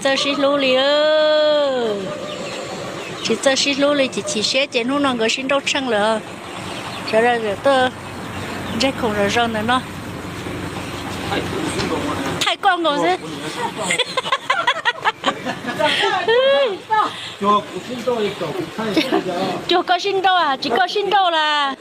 Txawj sib hlub li, tsis txawj sib hlub li ces chim siab ces hnub no nkawd sib nrauj tsheej lawm. Sawv daws tuaj ntseg khoom zom zaws ntawm no. Thaij koj nkaus xwb. Cuag koj sib nrauj, tsis koj sib nrauj las.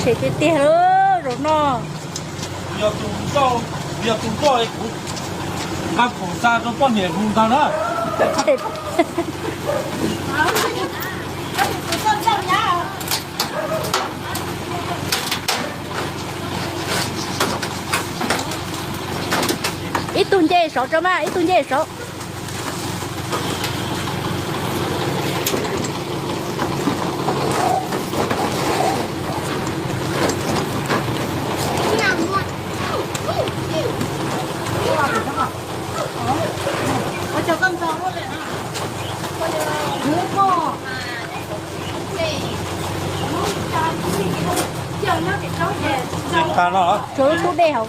Tshem tiag tiag lawm zaum no. Yog tus nrauj, yog tus nrauj kuv nqa khoom xa rau poj niam mus ntag na. Ib tug nce saud tso mas, ib tug nce saud. Tsuas lub tub dej hauv.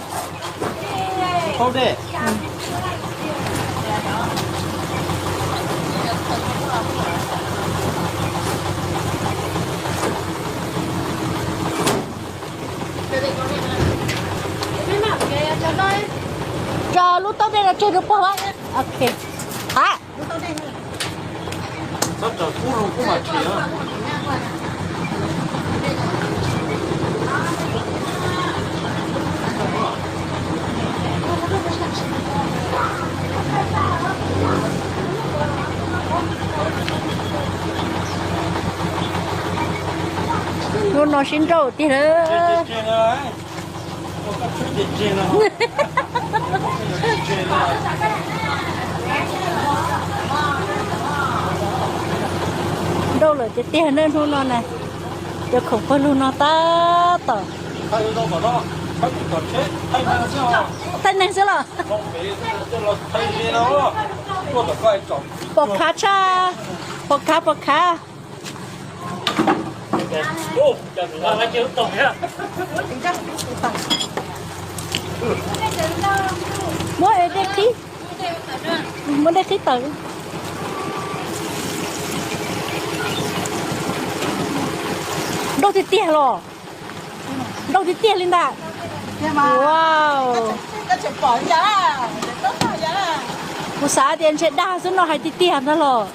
Tso lub taub dej no tseg rau pog. Ok. Ha. Hnub no sib nrauj tiag lawm. Nrauj lawm tiag tiag na hnub no na. Cov khoom pawg lug no tab tom. Thaij neeg xwb los? Pom khav tshaj, pom khav, pom khav. Muab dej qhib, muab dej qhib tawm. Nrauj tiag tiag los? Nrauj tiag tiag li ntag. Wow. Kuv xav tias ntshe dag xwb no, hais tiag tiag ntag los?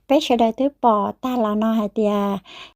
Peb sawv daws twb pom tag los no hais tias